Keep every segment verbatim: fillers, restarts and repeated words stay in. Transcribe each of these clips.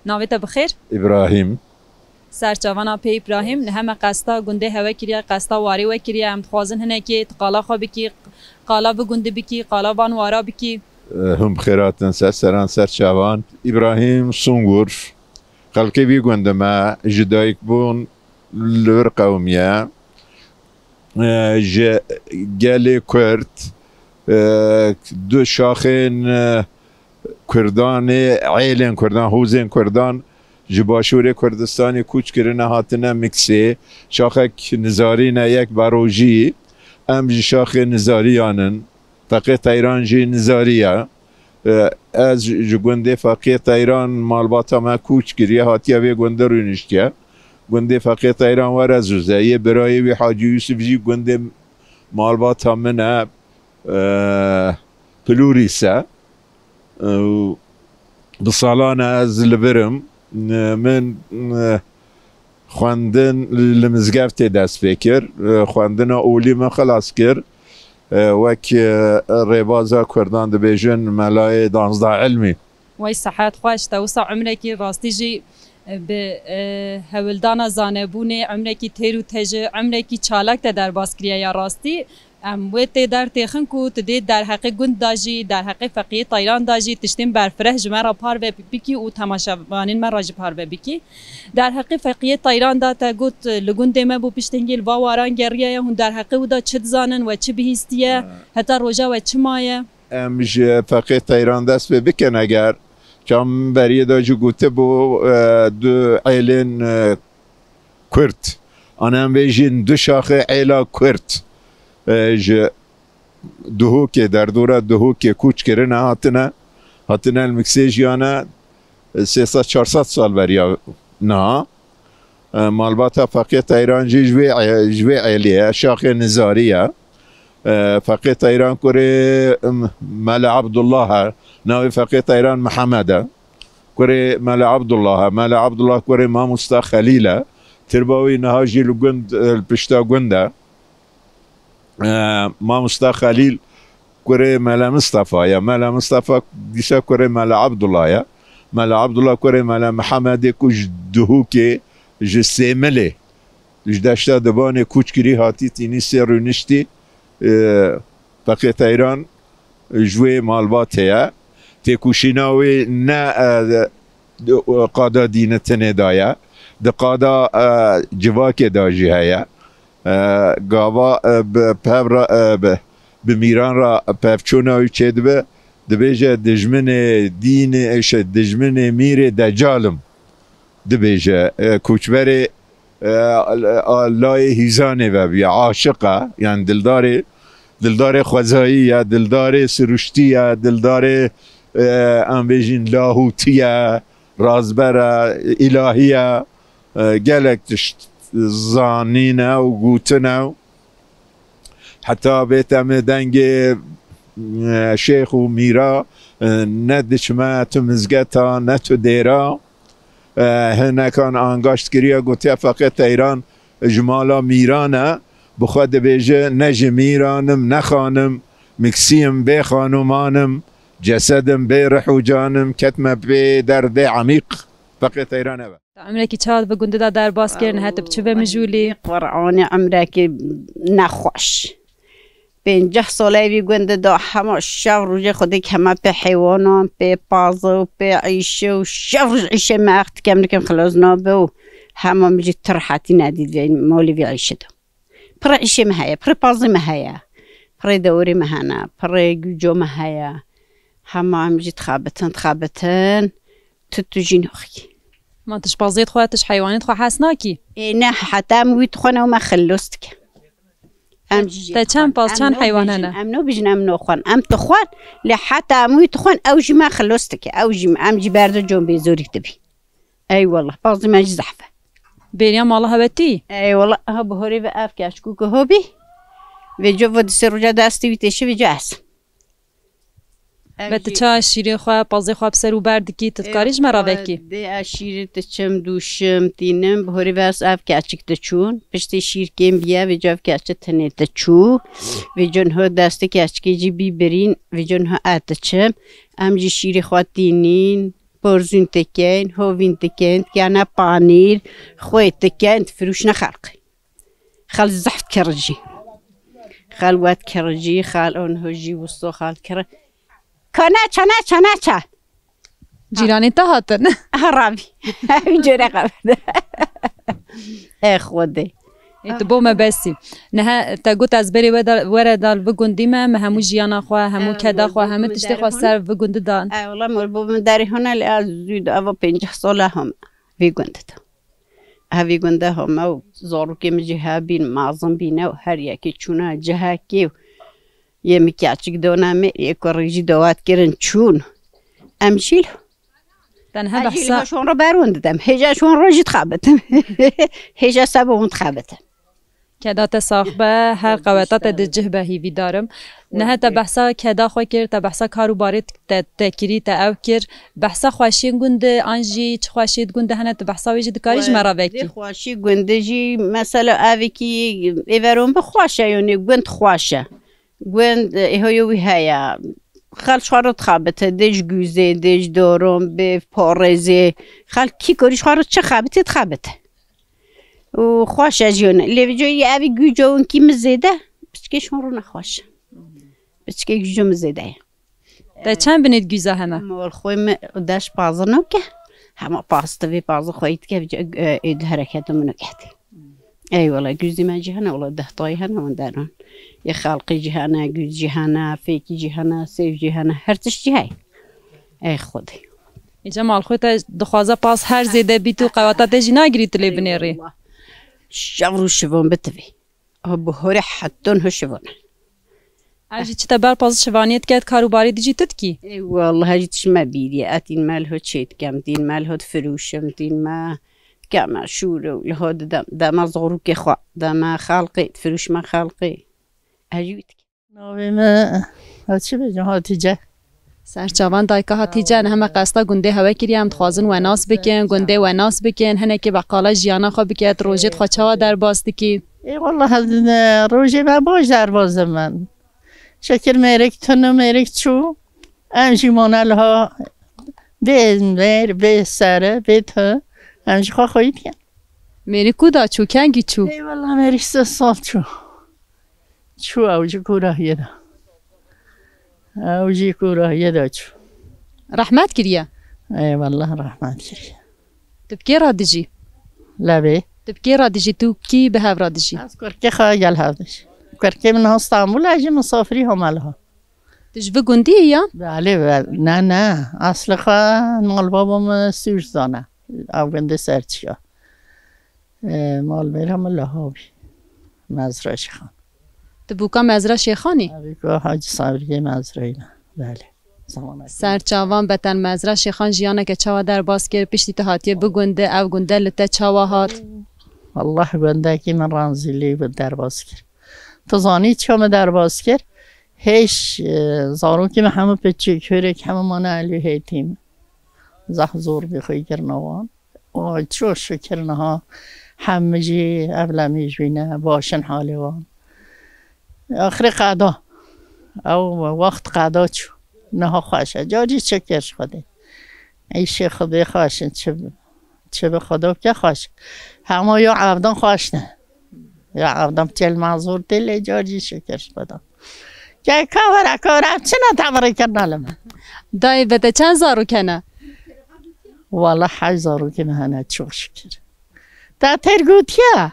Navê te bi xêr? Îbrahîm. Serçavana pê Îbrahîm, nihe me qesta gundê hewe kiriye, qesta warê we kiriye. Em dixwazin hinekê tu qala xwe bikî, qala vî gundî bikî, qala van wara bikî. Hûn bi xêr hatin ser seran ser çavan. Îbrahîm Sungur, xelkê vî gundî me, ji dayikbûn li vir qewimiye. Ji gelê Kurd, du şaxên Kurdanê, êlên Kurdan, hûzên Kurdan ji başûrê Kurdistanê kûç kirine hatine Miksê. Şaxek nizarî ne, yek berojî. Em ji şaxê nizariyan in. Feqê Teyran jî nizarî ye. E, ez ji gundê Feqê Teyran malbata me kûç kiriye, hatiye vê gundê rûniştiye. Gundê Feqê Teyran were zûze, yê birayê wî Hacî Yûsif jî gundê malbata min e, e, Pilûrîs e. E, û bi salan e ez li vir im. E, min, e, xwendin li mizgeftê dest pê kir. E, xwendina olî min xilas kir. E, wek, e, rêbaza Kurdan dibêjin melayê danzdeh ilmî. Wey sehet xweş, te wisa umrekî rastî jî, e, bi, e, hewldana zanebûnê, umrekî têr û tejî, umrekî çalak te derbas kiriye ya rastî. Em wê tê dertêxin ku tu dê derheqê gund de jî, derheqê Feqiyê Teyran de jî tiştên berfireh ji me re parve bikî û temaşevanên me re jî parve bikî. Derheqê Feqiyê Teyran de te got, li gundê me bû pişt hingê li va waran geriyaye, hûn derheqê wî de çi dizanin, we çi bihîstiye, Ha. heta roja we çi maye? Em ji Feqiyê Teyran dest pê bikin eger. Çawa min beriyê de jî gotibû, e, du êlên, e, Kurd. An em bêjin du şaxê êla Kurd, e, ji Duhokê, derdora Duhokê kûç kirine hatine. Hatine li Miksê jiyane, e, sê sed çar sed sal beriya niha. E, malbata Feqiyê Teyran jî ji vê, e, ji vê êlê ye, şaxê nizarî ye. E, Feqiyê Teyran kurê, em, Mele Abdullah e. Navê Feqiyê Teyran Mihemed e. Kurê Mele Abdullah e. Mele Abdullah kurê Mamosta Xelîl e. Tirba wî niha jî li gund, e, li pişta gund e. E, Mamosta Xelîl kurê Mele Mistefa ye. Mele Mistefa dîsa kurê Mele Abdullah ye. Mele Abdullah kurê Mele Mihemedê ku ji Duhokê, ji Sêmilê, ji deşta Dibanê kûç kirî hatî Tînîsê rûniştî, e, Feqê Teyran ji wê malbatê ye. Têkoşîna wê ne, e, di qada dînitinê de ye. Di qada, e, civakê de jî heye. E, gava, e, bi pev re, e, bi, bi mîran re pevçûna wî çêdibe, dibêje, "Dijminê dînê, şey, dijminê mîrê Deccal im." Dibêje, e, koçberê, e, a, a, layê hîzanê ve bûye, aşiq e, yani dildarê, dildarê xwezayî ye, dildarê siruştî ye, dildarê, e, em bêjin lahûtî ye, razber e, îlahî ye, e, gelek tişt zanîne û gotine û heta bête me dengê, e, şêx û mîra, e, ne diçime tu mizgeta, ne tu dêra. E, hinekan angaşt kiriye, gotiye, Feqê Teyran ji mala mîran e, bi xwe dibêje, "Ne ji mîran im, ne xan im, miksî yim, bê xan û man im, cesed im, bê rih û can im, ketme pê derdê emîq." Feqê Teyran ev e. Te umrekî çawa di gundê de derbas kir, niha tu bi çi ve mijûl î? Qur'anê umrekî nexweş. Pênceh sala vî gundê de hema şev rojê xwedê hema pê heywanan, pê pazê û pê îşe û şev roj îşê me ex dikem nikim xilas nabe û hema min jî tu rehetî nedît vê malê vî îşê de. Pirê îşê me heye, pirê pazê me heye, pirê dewirê me hene, pirê guco me heye. Hema em jî dixebitin, dixebitin, tu, tu jî noxî. Ma tu ji pazê xwe, tu ji heywanê xwe hes nakî? Ê, ne, heta em wî dixwin ew me xilos dike. Em jî jê Te çend dixwin. Paz, Em çend no heywan bijin, hene? Em no bijin, em no xwin. Em dixwin, lê heta em wî dixwin, ew jî me xilos dike. Ew jî, em jî berde con bêzorî dibî. Ey wallah, pazê me jî zehf e. Bêriya mala hewe tî? Ey wallah, aha bi horê ve ev keçik û ku hobî. Vêca ve di sê roja destê wî têşi vêca ez. Ev Ve tu jî ça şîrê xwe, pazê xwe bi ser û ber dikî, tu dikarî ji me re vekî? Dê ez şîrê diçim, dûşim, tînim, bi horê ve ez ev keçik diçûn. Piştê şîr kêm biye, vêca ev keçik tenê diçû. Vêca niha destê keçikê jî bî birîn, vêca niha ez diçim. Em jî şîrê xwe tînîn. Porzûn dikin, hovîn dikin, dikene panîr, xwê dikin, difirûşne xelqê. Xel zehf dikirijî. Xel wet kirijî, xel on hojî wisto xel kiri. Ka neça, neça, neça. Cîranê te hatin. Ha, ravî. Ev cêre xeberde. E Xwedê. Ê, tu bo me besî. Niha te got ez berê we da, were dal vi gundî me, me hemû jiyana xwe, hemû keda xwe, hemû tiştê xwe ser vi gundî dan. E, wala mor bo min derê hona lê ez zû de eva pênceh sala hom vî gundî de. Hevî gundî home û zarokê min jî hebîn, mezin bîne û her yekê çûne cihekê û yê min keçik done min, yê kurî jî dawet kirin çûn. Em jî Tenha Ez jî behsa li şon re berwin didim. Hêja şon re jî dixebitim. Hêja seba hûn dixebitim. Keda te sax be, her qeweta te di cih be hîvîdar im. Niha te behsa keda xwe kir, te behsa kar û barê te, te kirî, te ew kir. Behsa xweşiyên gund de, an jî çi xweşiyê di gund de hene, tu behsa wê jî dikarî ji me re vekî. Xweşî gund de jî, mesela evekî êveron bi xweş e, yanî gund xweş e. Gund, e, êhoyê wî heye. Xelk ji xwe re dixebite, dê ji gûzê, dê ji doron, bê parêzê. Xelk kî kurî ji xwe re çi xebitê dixebite. Û xweş e jiyone. Lê vêca yê evî gûca winkî min zêde, piçkê şon rû nexweş e. Piçkê gûca min zêde ye. Te çend binê di gûza hene? Mol xwê min deş pazin nake. Hema paz divê pazin xweyî dike, vêca, e, êdî hereketa min nake. Ey wele, gûzî me jî hene, wele deh tayî hene winderan. Yê xelqî jî hene, gûz jî hene, fêkî jî hene, sêv jî hene, her tişt jî heye. Ey Xwedê. Îca mal xwe te dixwaze pas her zêde bît û qeweta te jî nagirî tu lê binêrî. Ey wele. Şev rû şivon bitivî. Bi horê heton ho şivon. Ev jî çi te ber pazî şivaniyê diket, kar û barê dijî tu dikî? Ey wele, jî tişt me bîriye. Etîn me li ho çê dikem, dîn me li ho difirûşim, dîn me dikeme şûr û li ho didem. Dema zorûkê xwe, dema xelqê, difirûşme xelqê. Ez jî wî dikim. Navê me, ha çi bêjim, Hatîce. Serçavan dayka Hatîce, em heme qesta gundê hewe kiriye, em dixwazin we nas bikin, gundê we nas bikin, hinekî beqala jiyana xwe bike, tu rojê xwe çawa derbas dikî? Ê, wallah, ez, e, rojê me baş derbas dikim. Şekir mêrik tune, mêrik çû. Em jî mane liha bê mêr, bê sere, bê tu. Em jî xwe xweyî dikin. Mêrik ku da çû, kengî çû? Ey wallah, mêrik sê sal çû. Çû ew jî kûrahiyê de. Ew jî kûrahiyê de çû. Rehmet kiriye? Ey wallah, rehmet kiriye. Tu bi kê re dijî? Lebê. Tu bi kê re dijî? Tu kî bi hev re dijî? Ez kurkê xwe gel hev dijî. Kurkê min ha Stenbul, ez jî misafirî home liha. Tu ji vi gundî yî ya? Belê, be-, ne, ne. Aslê xwe malbabo min Sûrsan e. Ew gundê ser çiya. E, malbêra min liha bî. Mezra Şêxan. Tu bûka Mezra Şêxanî? Evî ku Hacî Sabriyê Mezrayî ne. Belê. Zamana Ser çavan beten Mezra Şêxan jiyaneke çawa derbas kir, piştî tu hatiye bi gunde, ev gunde li te çawa hat? Wallah gundekî min ranzîlî bi derbas kir. Tu zanî çima min derbas kir? Hêj, e, zarokî min hemû piçûk, hûrek hemû mane elî hêtîm. Zehf zor bî xwe kirina wan. Û çok şükür niha hemî jî evlemî jî ne, baş in halê wan. Axirê qeda. Ew wext qeda çû. Niha xweş e. Carî şikir ji Xwedê. Îşê Xwedê xweş in. Çi, çi bi Xwedê bike xweş. Hema ya evdan xweş ne. Ya evdan çel mazûr tê lê carî şikir ji Xwedê. Ke ka were ka were em çina tevirî kirina li me. Dayê, ve te çend zarok hene? Wala hej zarokê me hene, çok şükür. Te têr gotiye.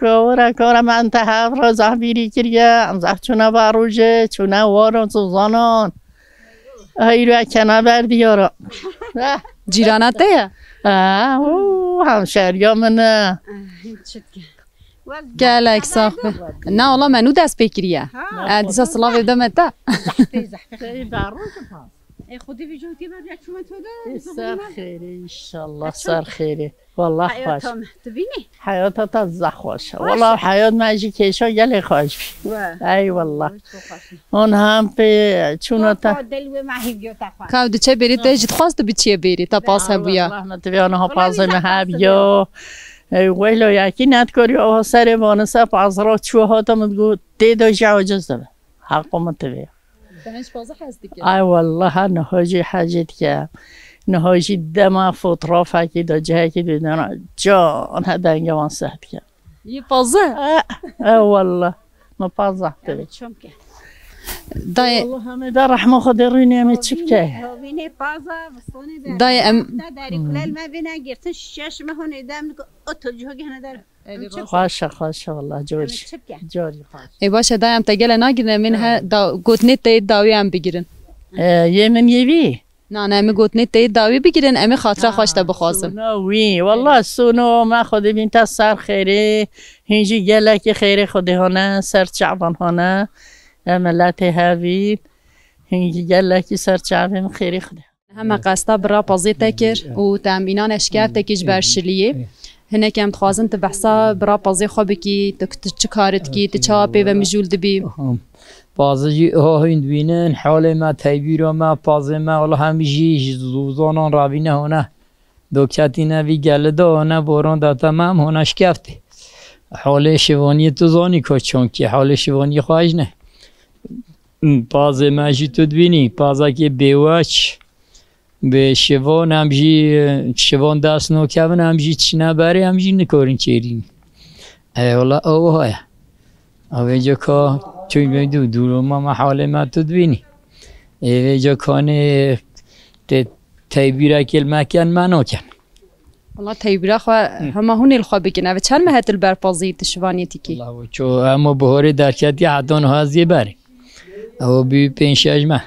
Kawira, kawira me em te hev re zehf bîrî kiriye, em zehf çûne barojê, çûne waran, sozanan. Heyra kena ber diyara. Cîrana te ye? Ha, û, hemşeriya min e. Gelek sax be. Na, wala me nû dest pê kiriye. Ha. E, dîsa silavê bideme te. Zehf tê, zehf tê. Ê, Xwedê vî cotê me bîya çûme to de. Ê, ser xêrê, inşallah, ser xêrê. Wallah xweş. Heyata me, tu bînî? Heyata te zehf xweş. Xweş. Wallah heyat me jî kêşa gelê xweş bî. We. Ey wallah. Çok xweş. Hûn hem pê çûna te. Ka dil wê me hîviyo te xwe. Ka diçe bêrî te jî dixwast tu biçiye bêrî, te pas hebûya. Wallah me tu vê aniha pazê me hebiyo. Ey weylo yekî nedikariyo, aha serê vanise pazra çû hata min digot, tê de jî aciz dibe. Heqo min tu vê. Te hin ji paza hez dike? Ay wallah, niha jî hecê dike. Niha jî dema fotrafekî de cihekî didana can he dengê wan seh dike. Yê paze? E, e, wallah. Me paze tê. Çimke. Dayê. Wallah, em ê de rehma Xwedê rûnê, em ê çi bike? Havînê paza, visonê de. Dayê, em Te derî kulel me vîne girtin, şeş me hûnê de, em digo, otur, ciho gehne der. Em çi Xweş e, xweş e, wallah, Em ê carî. çi bike? Carî xweş. Ê, baş e, dayê, em te gele nagirin, em ên he da, gotinê te yê dawî em bigirin. E, yê min yê vî? Na, na, em ê gotinê te yê dawî bigirin, em ê xatira xweş te bixwazin. Sona wî, wallah, sona me Xwedê bîn te ser xêrê, hîn jî gelekî xêrê Xwedê hane, ser çavan hane, em miletê hevîn, hîn jî gelekî ser çavê min xêrê Xwedê. Heme qesta bira pazê te kir û te em înan eşkeftekî ji ber şiliyê. Hinek em dixwazin tu behsa bira pazê xwe bikî, tu, tu çi kar dikî, tu çawa pê ve mijûl dibî? Pazê jî ha hûn dibînin, halê me, teybîra me, pazê me, wala hemî jî ji zozanan rabîne hone. Do ketîne vî geli de hone, boran date me, em hone şkeftê. Halê şivaniyê tu zanî ku çankî, halê şivaniyê xweş ne. Pazê me jî tu dibînî, pazekê bêweç, bê şivan, em jî, şivan dest nakevin, em jî çine berê, em jî nikarin çêrîn. Ey wala ew haya. Ew vêca ka çûy me dû, dûroma me halê me tu dibînî. Ê vêca kanê tê teybîrekê li me ken, me naken. Wala teybîra xwe hema hûn ê li xwe bikin. Ev çend meh e tu li ber pazî tu şivaniyê dikî? Wala ço hema bihorê derketiye heta niha ez yê berê. Ew bî pênc şeş meh.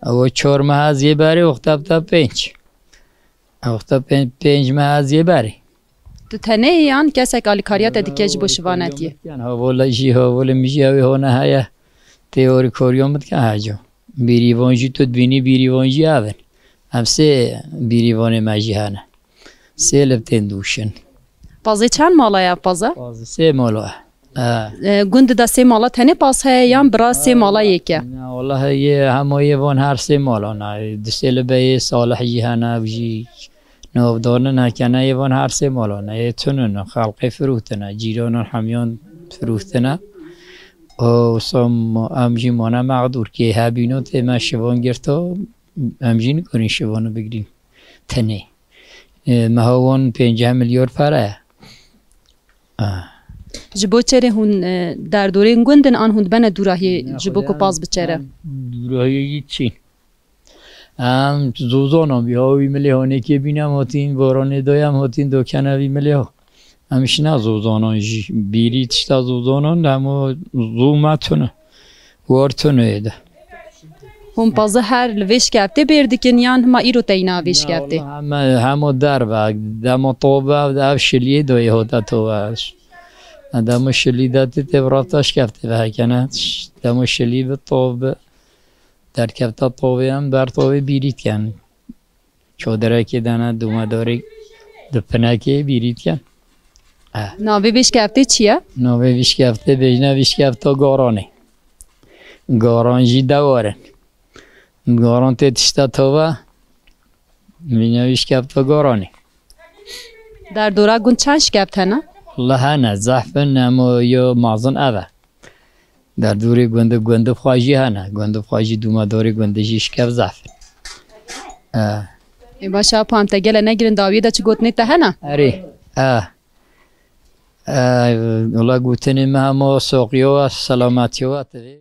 Ew çar meh ez yê berê, wexta bita pênc. Ew wexta pê-, pênc meh ez yê berê. Tu tenê yî yan kesek alîkariya te dike ji bo şivanetiyê? Yan hevola jî, hevolê min jî ew ê hona heye. Tê orîkoriya min dike heco. Bîrîvan jî tu dibînî, bîrîvan jî ev in. Em sê bîrîvanê me jî hene. Sê li tên dûşin. Pazê çend mala ye paza? Pazê sê mala ye. E. E, gund de sê mala tenê paz heye yan bira sê mala yek e? Na, wala yê hemo yê van her sê mala ne. Di sê li beyê Salih jî hene, ev jî navdar ne, nekene, yê van her sê mala ne. Yê tunin, xelqê firûtine, cîranan hemiyan firûtine. O, wisa em jî mane mexdûr kê hebîno tê me şivan girto, em jî nikarin şivanu bigirîn tenê. E, meha wan pênceh milyar pere ye. Ah. Ji bo çerê hûn, e, derdorên gund in an hûn dibene dûrahiyê ji bo ku paz biçere? Em dûrahiyê yî çîn. Em zozanan bî, ha wî milê hanêkê bîn em hatîn, baranê dayê em hatîn, dokene vî milê ha. Em şina zozanan jî, bîrî tişta zozanan, hema zû me tune. War tune yê de. Hûn pazî her li vê şikeftê bêr dikin yan hima îro teyna vê şikeftê? Hema, hema derve, dema tobe, ev şiliyê doyê hota tobe. Dema şilî de tê tê bi rafta şikeftê ve hekene. Dema şilî bi tobe. Derkefta tovê em ber tovê bîrî dikin. Çoderekê dene dûmedarê di pinekê bîrî dikin. Eh. Navê vê şikeftê çi ye? Navê vê şikeftê bêjne vê şikefta Garanê. Garan jî dewar in. Garan tê tişta tova. Bêjne vê şikefta Garanê. Derdora gund çend şikeft hene? Wala hene, zehf in, emo yo mazin ev e. Derdorê gundê, gundê xwe jî hene. Gundê xwe jî dûmedarê gundê jî şikev zehf in. E. Ê, baş e, apa em te gele negirin dawiyê de çi gotinê te hene? Erê. E. E, wala gotinê me hema soqiyo we, selametiyo we tevê.